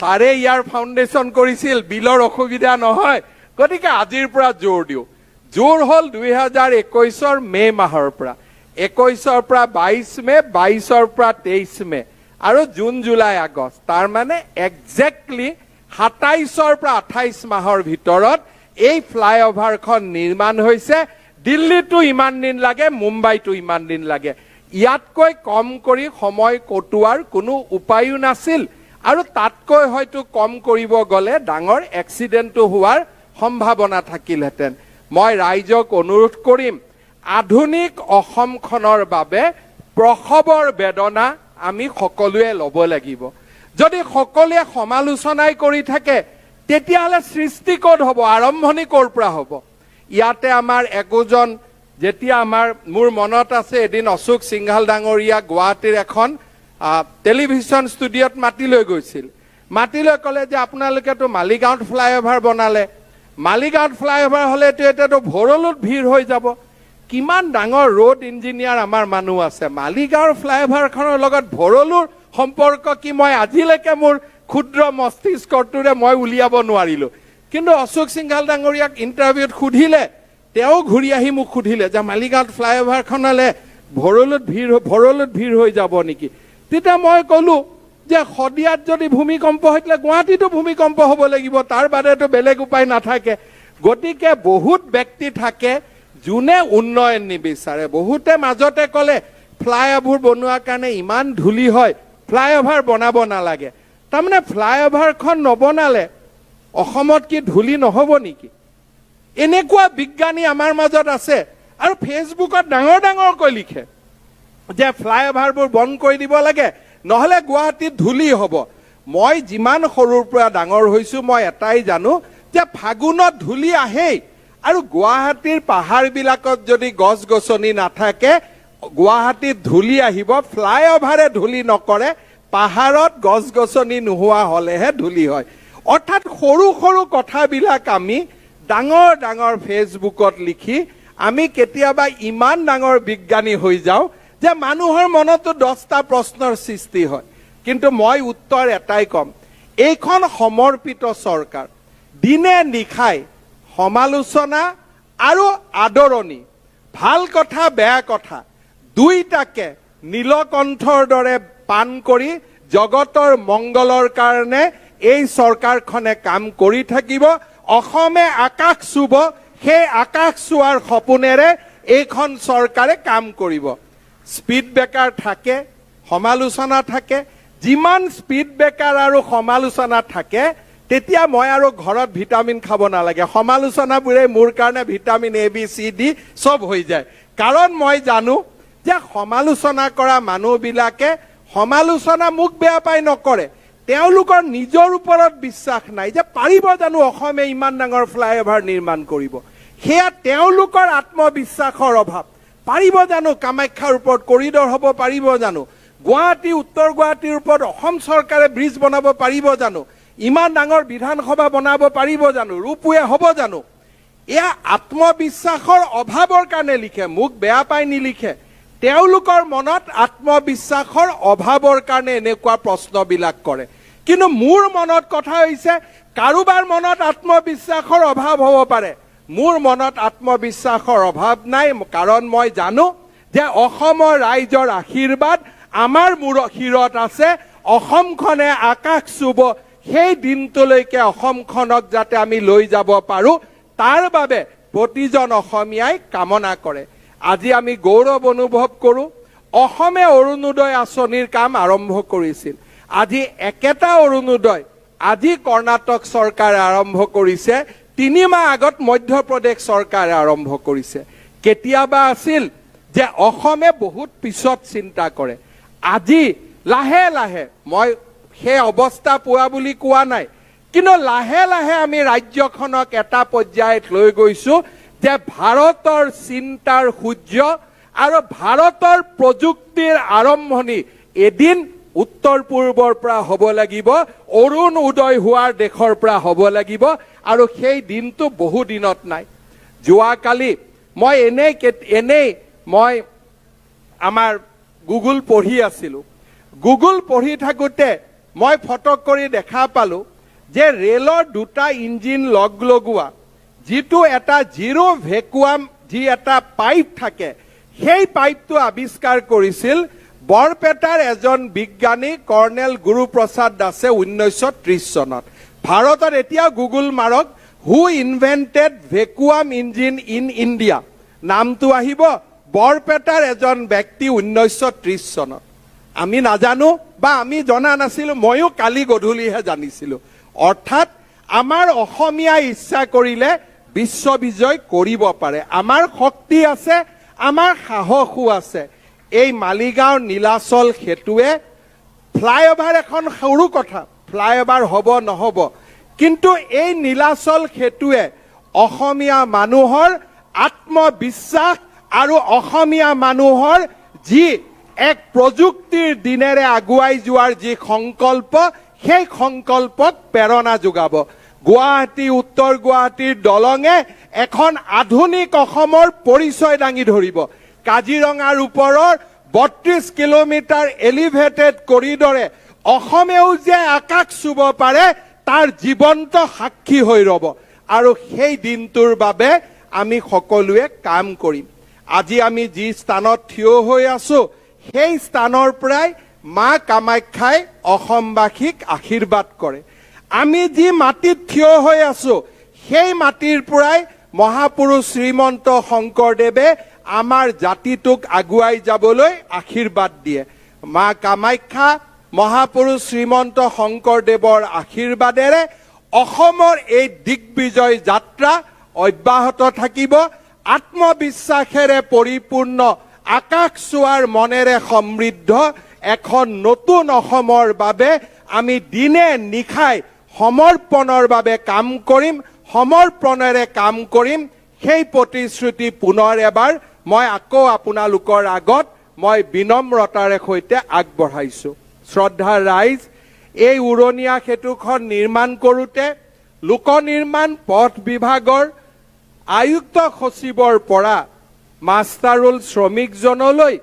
ছাৰে ইয়াৰ ফাউণ্ডেশ্যন কৰিছিল, বিলৰ অসুবিধা নহয়, গতিকে আজিৰ পৰা জোৰ দিওঁ। জোৰ হ'ল 2021ৰ মে' মাহৰ পৰা। 21ৰ পৰা 22 মে', 22ৰ পৰা 23 মে' আৰু জুন, জুলাই, আগষ্ট, তাৰমানে একজেক্টলি 27ৰ পৰা 28 মাহৰ ভিতৰত এই ফ্লাইঅভাৰখন নিৰ্মাণ হৈছে। দিল্লীতো ইমান দিন লাগে, মুম্বাইতো ইমান দিন লাগে। ইয়াতকৈ কম কৰি সময় কটোৱাৰ কোনো উপায়ো নাছিল আৰু তাতকৈ হয়তো কম কৰিব গ'লে ডাঙৰ এক্সিডেণ্টো হোৱাৰ সম্ভাৱনা থাকিলহেঁতেন। মই ৰাইজক অনুৰোধ কৰিম, আধুনিক অসমখনৰ বাবে প্ৰসৱৰ বেদনা আমি সকলোৱে ল'ব লাগিব। যদি সকলোৱে সমালোচনাই কৰি থাকে, তেতিয়াহ'লে সৃষ্টি ক'ত হ'ব, আৰম্ভণি ক'ৰ পৰা হ'ব? ইয়াতে আমাৰ একোজন, যেতিয়া আমাৰ, মোৰ মনত আছে, এদিন অশোক সিংঘাল ডাঙৰীয়া গুৱাহাটীৰ এখন টেলিভিশ্যন ষ্টুডিঅ'ত মাতি লৈ গৈছিল। মাতি লৈ ক'লে যে আপোনালোকেতো মালিগাঁৱত ফ্লাইঅভাৰ বনালে, মালিগাঁৱত ফ্লাইঅভাৰ হ'লেতো এতিয়াতো ভৰলুত ভিৰ হৈ যাব। কিমান ডাঙৰ ৰোড ইঞ্জিনিয়াৰ আমাৰ মানুহ আছে, মালিগাঁৱৰ ফ্লাইঅভাৰখনৰ লগত ভৰলুৰ সম্পৰ্ক কি, মই আজিলৈকে মোৰ ক্ষুদ্ৰ মস্তিষ্কটোৰে মই উলিয়াব নোৱাৰিলো। কিন্তু অশোক সিংঘাল ডাঙৰীয়াক ইণ্টাৰভিউত সুধিলে, তেওঁ ঘূৰি আহি মোক সুধিলে যে মালিগাঁৱত ফ্লাইঅভাৰখন হ'লে ভৰলুত ভিৰ হৈ যাব নেকি? তেতিয়া মই ক'লো যে শদিয়াত যদি ভূমিকম্প হৈ তেতিয়া গুৱাহাটীতো ভূমিকম্প হ'ব লাগিব, তাৰ বাদেতো বেলেগ উপায় নাথাকে। গতিকে বহুত ব্যক্তি থাকে যোনে উন্নয়ন নিবিচাৰে। বহুতে মাজতে ক'লে ফ্লাইঅভাৰ বনোৱাৰ কাৰণে ইমান ধূলি হয়, ফ্লাইঅভাৰ বনাব নালাগে। তাৰমানে ফ্লাইঅভাৰখন নবনালে অসমত কি ধূলি নহ'ব নেকি? এনেকুৱা বিজ্ঞানী আমাৰ মাজত আছে আৰু ফেচবুকত ডাঙৰ ডাঙৰকৈ লিখে যে ফ্লাইঅভাৰবোৰ বন্ধ কৰি দিব লাগে, নহ'লে গুৱাহাটীত ধূলি হ'ব। মই যিমান সৰুৰ পৰা ডাঙৰ হৈছো, মই এটাই জানো যে ফাগুনত ধূলি আহেই আৰু গুৱাহাটীৰ পাহাৰবিলাকত যদি গছ গছনি নাথাকে, গুৱাহাটীত ধূলি আহিব। ফ্লাইঅভাৰে ধূলি নকৰে, পাহাৰত গছ গছনি নোহোৱা হলেহে ধূলি হয়। অৰ্থাৎ সৰু সৰু কথাবিলাক আমি ডাঙৰ ডাঙৰ ফেচবুকত লিখি আমি কেতিয়াবা ইমান ডাঙৰ বিজ্ঞানী হৈ যাওঁ যে মানুহৰ মনতো 10টা প্ৰশ্নৰ সৃষ্টি হয়। কিন্তু মই উত্তৰ এটাই ক'ম, এইখন সমৰ্পিত চৰকাৰ। দিনে নিশাই সমালোচনা আৰু আদৰণি, ভাল কথা বেয়া কথা দুইটাকে নীলকণ্ঠৰ দৰে পান কৰি জগতৰ মংগলৰ কাৰণে এই চৰকাৰখনে কাম কৰি থাকিব। অসমে আকাশ চুব, সেই আকাশ চোৱাৰ সপোনেৰে এইখন চৰকাৰে কাম কৰিব। স্পীড ব্ৰেকাৰ থাকে, সমালোচনা থাকে। যিমান স্পীড ব্ৰেকাৰ আৰু সমালোচনা থাকে, তেতিয়া মই আৰু ঘৰত ভিটামিন খাব নালাগে। সমালোচনাবোৰে মোৰ কাৰণে vitamin A, B, C, D চব হৈ যায়। কাৰণ মই জানো যে সমালোচনা কৰা মানুহবিলাকে সমালোচনা মোক বেয়া পাই নকৰে, তেওঁলোকৰ নিজৰ ওপৰত বিশ্বাস নাই যে পাৰিব জানো অসমে ইমান ডাঙৰ ফ্লাইঅভাৰ নিৰ্মাণ কৰিব। সেয়া তেওঁলোকৰ আত্মবিশ্বাসৰ অভাৱ। পাৰিব জানো কামাখ্যাৰ ওপৰত কৰিডৰ হ'ব পাৰিব জানো? গুৱাহাটী, উত্তৰ গুৱাহাটীৰ ওপৰত অসম চৰকাৰে ব্ৰিজ বনাব পাৰিব জানো? ইমান ডাঙৰ বিধানসভা বনাব পাৰিব জানো? ৰোপৱে হ'ব জানো? এয়া আত্মবিশ্বাসৰ অভাৱৰ কাৰণে লিখে, মোক বেয়া পাই নিলিখে। তেওঁলোকৰ মনত আত্মবিশ্বাসৰ অভাৱৰ কাৰণে এনেকুৱা প্ৰশ্নবিলাক কৰে। কিন্তু মোৰ মনত কথা হৈছে, কাৰোবাৰ মনত আত্মবিশ্বাসৰ অভাৱ হ'ব পাৰে, মোৰ মনত আত্মবিশ্বাসৰ অভাৱ নাই। কাৰণ মই জানো যে অসমৰ ৰাইজৰ আশীৰ্বাদ আমাৰ মূৰ শিৰত আছে। অসমখনে আকাশ চুব, সেই দিনটোলৈকে অসমখনক যাতে আমি লৈ যাব পাৰো, তাৰ বাবে প্ৰতিজন অসমীয়াই কামনা কৰে। আজি আমি গৌৰৱ অনুভৱ কৰোঁ, অসমে অৰুণোদয় আঁচনিৰ কাম আৰম্ভ কৰিছিল। আজি একেটা অৰুণোদয় আজি কৰ্ণাটক চৰকাৰে আৰম্ভ কৰিছে, 3 মাহ আগত মধ্যপ্ৰদেশ চৰকাৰে আৰম্ভ কৰিছে। কেতিয়াবা আছিল যে অসমে বহুত পিছত চিন্তা কৰে। আজি লাহে লাহে, মই সেই অৱস্থা পোৱা বুলি কোৱা নাই, কিন্তু লাহে লাহে আমি ৰাজ্যখনক এটা পৰ্যায়ত লৈ গৈছো যে ভাৰতৰ চিন্তাৰ সূৰ্য আৰু ভাৰতৰ প্ৰযুক্তিৰ আৰম্ভণি এদিন উত্তৰ পূৰ্বৰ পৰা হ'ব লাগিব, অৰুণ উদয় হোৱাৰ দেশৰ পৰা হ'ব লাগিব আৰু সেই দিনটো বহু দিনত নাই। যোৱাকালি মই এনেই মই আমাৰ গুগল পঢ়ি আছিলো। গুগল পঢ়ি থাকোঁতে মই ফটক কৰি দেখা পালো যে ৰেলৰ দুটা ইঞ্জিন লগ লগোৱা যিটো এটা জিৰ' ভেকুৱাম যি এটা পাইপ থাকে, সেই পাইপটো আৱিষ্কাৰ কৰিছিল বৰপেটাৰ এজন বিজ্ঞানী কৰ্ণেল গুৰুপ্ৰসাদ দাসে 1930 চনত। ভাৰতত এতিয়া গুগল মাৰক, "Who invented vacuum engine in India?" নামটো আহিব বৰপেটাৰ এজন ব্যক্তি, 1930 চনত। আমি নাজানো বা আমি জনা নাছিলো, ময়ো কালি গধূলিহে জানিছিলো। অৰ্থাৎ আমাৰ অসমীয়াই ইচ্ছা কৰিলে বিশ্ব বিজয় কৰিব পাৰে। আমাৰ শক্তি আছে, আমাৰ সাহসো আছে। এই মালিগাঁও নীলাচল সেতুৱে, ফ্লাইঅভাৰ এখন সৰু কথা, ফ্লাইঅভাৰ হ'ব নহ'ব, কিন্তু এই নীলাচল সেতুৱে অসমীয়া মানুহৰ আত্মবিশ্বাস আৰু অসমীয়া মানুহৰ যি এক প্ৰযুক্তিৰ দিনেৰে আগুৱাই যোৱাৰ যি সংকল্প, সেই সংকল্পক প্ৰেৰণা যোগাব। গুৱাহাটী, উত্তৰ গুৱাহাটীৰ দলঙে এখন আধুনিক অসমৰ পৰিচয় দাঙি ধৰিব। কাজিৰঙাৰ ওপৰৰ 32 কিলোমিটাৰ এলিভেটেড কৰিডৰে অসমেও যে আকাশ চুব পাৰে, তাৰ জীৱন্ত সাক্ষী হৈ ৰ'ব আৰু সেই দিনটোৰ বাবে আমি সকলোৱে কাম কৰিম। আজি আমি যি স্থানত থিয় হৈ আছো, সেই স্থানৰ পৰাই মা কামাখ্যাই অসমবাসীক আশীৰ্বাদ কৰে। আমি যি মাটিত থিয় হৈ আছো, সেই মাটিৰ পৰাই মহাপুৰুষ শ্ৰীমন্ত শংকৰদেৱে আমাৰ জাতিটোক আগুৱাই যাবলৈ আশীৰ্বাদ দিয়ে। মা কামাখ্যা, মহাপুৰুষ শ্ৰীমন্ত শংকৰদেৱৰ আশীৰ্বাদেৰে অসমৰ এই দিগ্বিজয় যাত্ৰা অব্যাহত থাকিব। আত্মবিশ্বাসেৰে পৰিপূৰ্ণ, আকাশ চোৱাৰ মনেৰে সমৃদ্ধ এখন নতুন অসমৰ বাবে আমি দিনে নিশাই সমৰ্পণৰ বাবে কাম কৰিম, সমৰ্পণেৰে কাম কৰিম। সেই প্ৰতিশ্ৰুতি পুনৰ এবাৰ মই আকৌ আপোনালোকৰ আগত মই বিনম্ৰতাৰে সৈতে আগবঢ়াইছো। শ্ৰদ্ধাৰ ৰাইজ, এই উৰণীয়া সেতুখন নিৰ্মাণ কৰোঁতে লোক নিৰ্মাণ পথ বিভাগৰ আয়ুক্ত সচিবৰ পৰা মাষ্টাৰোল শ্ৰমিকজনলৈ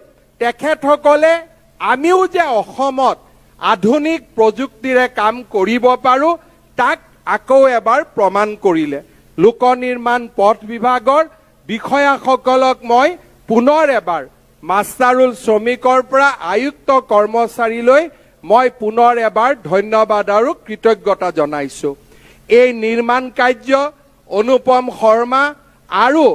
তেখেতসকলে আমিও যে অসমত আধুনিক প্ৰযুক্তিৰে কাম কৰিব পাৰোঁ, তাক আকৌ এবাৰ প্ৰমাণ কৰিলে। লোক নিৰ্মাণ পথ বিভাগৰ বিষয়াসকলক মই পুনৰ এবাৰ, মাষ্টাৰোল শ্ৰমিকৰ পৰা আয়ুক্ত কৰ্মচাৰীলৈ মই পুনৰ এবাৰ ধন্যবাদ আৰু কৃতজ্ঞতা জনাইছো। এই নিৰ্মাণ কাৰ্য অনুপম শৰ্মা আৰু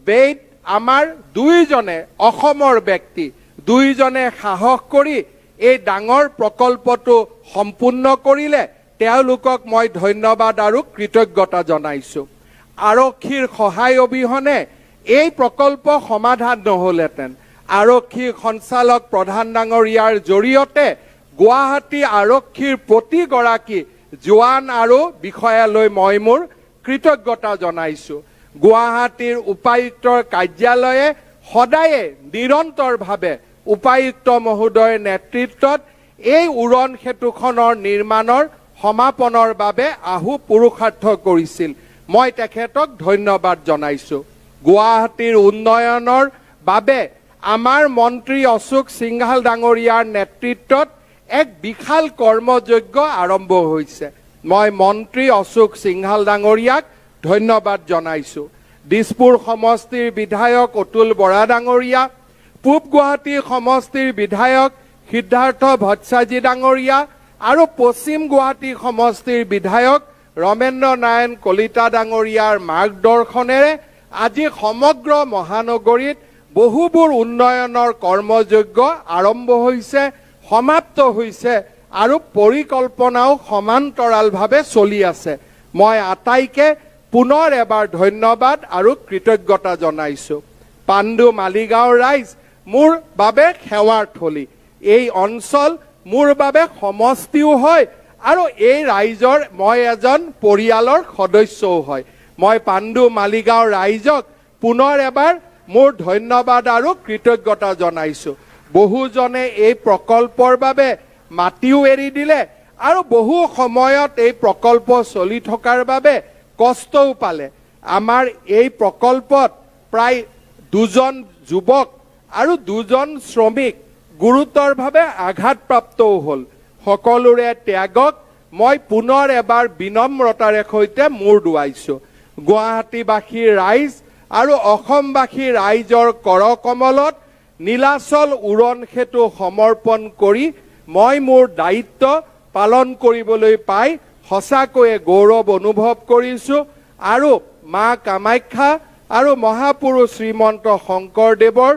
বেইদ, আমাৰ দুয়োজনে অসমৰ ব্যক্তি, দুয়োজনে সাহস কৰি এই ডাঙৰ প্ৰকল্পটো সম্পূৰ্ণ কৰিলে। তেওঁলোকক মই ধন্যবাদ আৰু কৃতজ্ঞতা জনাইছো। আৰক্ষীৰ সহায় অবিহনে এই প্ৰকল্প সমাধান নহ'লহেঁতেন। আৰক্ষী সঞ্চালক প্ৰধান ডাঙৰীয়াৰ জৰিয়তে গুৱাহাটী আৰক্ষীৰ প্ৰতিগৰাকী জোৱান আৰু বিষয়ালৈ মই মোৰ কৃতজ্ঞতা জনাইছো। গুৱাহাটীৰ উপায়ুক্তৰ কাৰ্যালয়ে সদায়ে নিৰন্তৰভাৱে উপায়ুক্ত মহোদয়ৰ নেতৃত্বত এই উৰণ সেতুখনৰ নিৰ্মাণৰ সমাপনৰ বাবে অহোপুৰুষাৰ্থ কৰিছিল। মই তেখেতক ধন্যবাদ জনাইছো। গুৱাহাটীৰ উন্নয়নৰ বাবে আমাৰ মন্ত্ৰী অশোক সিংঘাল ডাঙৰীয়াৰ নেতৃত্বত এক বিশাল কৰ্মযজ্ঞ আৰম্ভ হৈছে। মই মন্ত্ৰী অশোক সিংঘাল ডাঙৰীয়াক ধন্যবাদ জনাইছো। দিছপুৰ সমষ্টিৰ বিধায়ক অতুল বৰা ডাঙৰীয়া, পূব গুৱাহাটী সমষ্টিৰ বিধায়ক সিদ্ধাৰ্থ ভট্টাচাৰ্য ডাঙৰীয়া আৰু পশ্চিম গুৱাহাটী সমষ্টিৰ বিধায়ক ৰমেন্দ্ৰ নাৰায়ণ কলিতা ডাঙৰীয়াৰ মাৰ্গদৰ্শনেৰে আজি সমগ্ৰ মহানগৰীত বহুবোৰ উন্নয়নৰ কৰ্মযজ্ঞ আৰম্ভ হৈছে, সমাপ্ত হৈছে আৰু পৰিকল্পনাও সমান্তৰালভাৱে চলি আছে। মই আটাইকে পুনৰ এবাৰ ধন্যবাদ আৰু কৃতজ্ঞতা জনাইছো। পাণ্ডু মালিগাঁৱৰ ৰাইজ মোৰ বাবে সেৱাৰ থলী। এই অঞ্চল মোৰ বাবে সমষ্টিও হয় আৰু এই ৰাইজৰ মই এজন পৰিয়ালৰ সদস্যও হয়। মই পাণ্ডু মালিগাঁৱৰ ৰাইজক পুনৰ এবাৰ মোৰ ধন্যবাদ আৰু কৃতজ্ঞতা জনাইছো। বহুজনে এই প্ৰকল্পৰ বাবে মাটিও এৰি দিলে আৰু বহু সময়ত এই প্ৰকল্প চলি থকাৰ বাবে কষ্টও পালে। আমাৰ এই প্ৰকল্পত প্ৰায় দুজন যুৱক আৰু দুজন শ্ৰমিক গুৰুতৰভাৱে আঘাতপ্ৰাপ্তও হ'ল। সকলোৰে ত্যাগক মই পুনৰ এবাৰ বিনম্ৰতাৰে সৈতে মূৰ দোৱাইছো। গুৱাহাটীবাসী ৰাইজ আৰু অসমবাসী ৰাইজৰ কৰকমলত নীলাচল উৰণ সেতু সমৰ্পণ কৰি মই মোৰ দায়িত্ব পালন কৰিবলৈ পাই সঁচাকৈয়ে গৌৰৱ অনুভৱ কৰিছো আৰু মা কামাখ্যা আৰু মহাপুৰুষ শ্ৰীমন্ত শংকৰদেৱৰ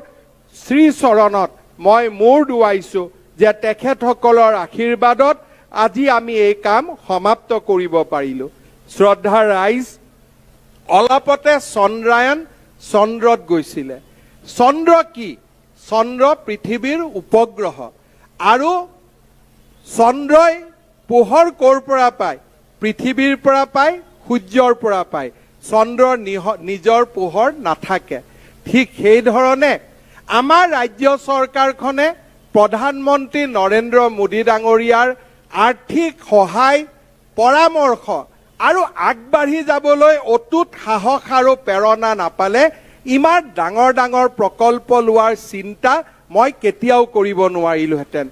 শ্ৰীচৰণত মই মূৰ দোৱাইছো যে তেখেতসকলৰ আশীৰ্বাদত আজি আমি এই কাম সমাপ্ত কৰিব পাৰিলো। শ্ৰদ্ধাৰ ৰাইজ, অলপতে চন্দ্ৰায়ন চন্দ্ৰত গৈছিলে। চন্দ্ৰ কি? চন্দ্ৰ পৃথিৱীৰ উপগ্ৰহ। আৰু চন্দ্ৰই পোহৰ ক'ৰ পৰা পায়? পৃথিৱীৰ পৰা পায়, সূৰ্যৰ পৰা পায়। চন্দ্ৰৰ নিজৰ পোহৰ নাথাকে। ঠিক সেইধৰণে আমাৰ ৰাজ্য চৰকাৰখনে প্ৰধানমন্ত্ৰী নৰেন্দ্ৰ মোদী ডাঙৰীয়াৰ আৰ্থিক সহায়, পৰামৰ্শ আৰু আগবাঢ়ি যাবলৈ অটুট সাহস আৰু প্ৰেৰণা নাপালে ইমান ডাঙৰ ডাঙৰ প্ৰকল্প লোৱাৰ চিন্তা মই কেতিয়াও কৰিব নোৱাৰিলোহেঁতেন।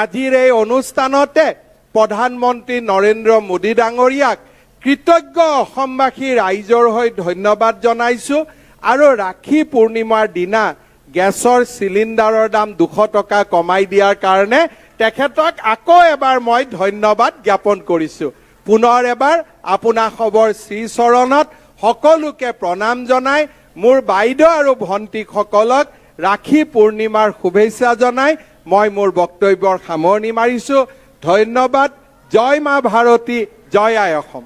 আজিৰ এই অনুষ্ঠানতে প্ৰধানমন্ত্ৰী নৰেন্দ্ৰ মোদী ডাঙৰীয়াক কৃতজ্ঞ অসমবাসী ৰাইজৰ হৈ ধন্যবাদ জনাইছো আৰু ৰাখী পূৰ্ণিমাৰ দিনা গেছৰ চিলিণ্ডাৰৰ দাম 200 টকা কমাই দিয়াৰ কাৰণে তেখেতক আকৌ এবাৰ মই ধন্যবাদ জ্ঞাপন কৰিছো। পুনৰ এবাৰ আপোনাসৱৰ শ্ৰীচৰণত সকলোকে প্ৰণাম জনাই, মোৰ বাইদেউ আৰু ভণ্টিসকলক ৰাখী পূৰ্ণিমাৰ শুভেচ্ছা জনাই মই মোৰ বক্তব্যৰ সামৰণি মাৰিছো। ধন্যবাদ। জয় মা ভাৰতী, জয় আই অসম।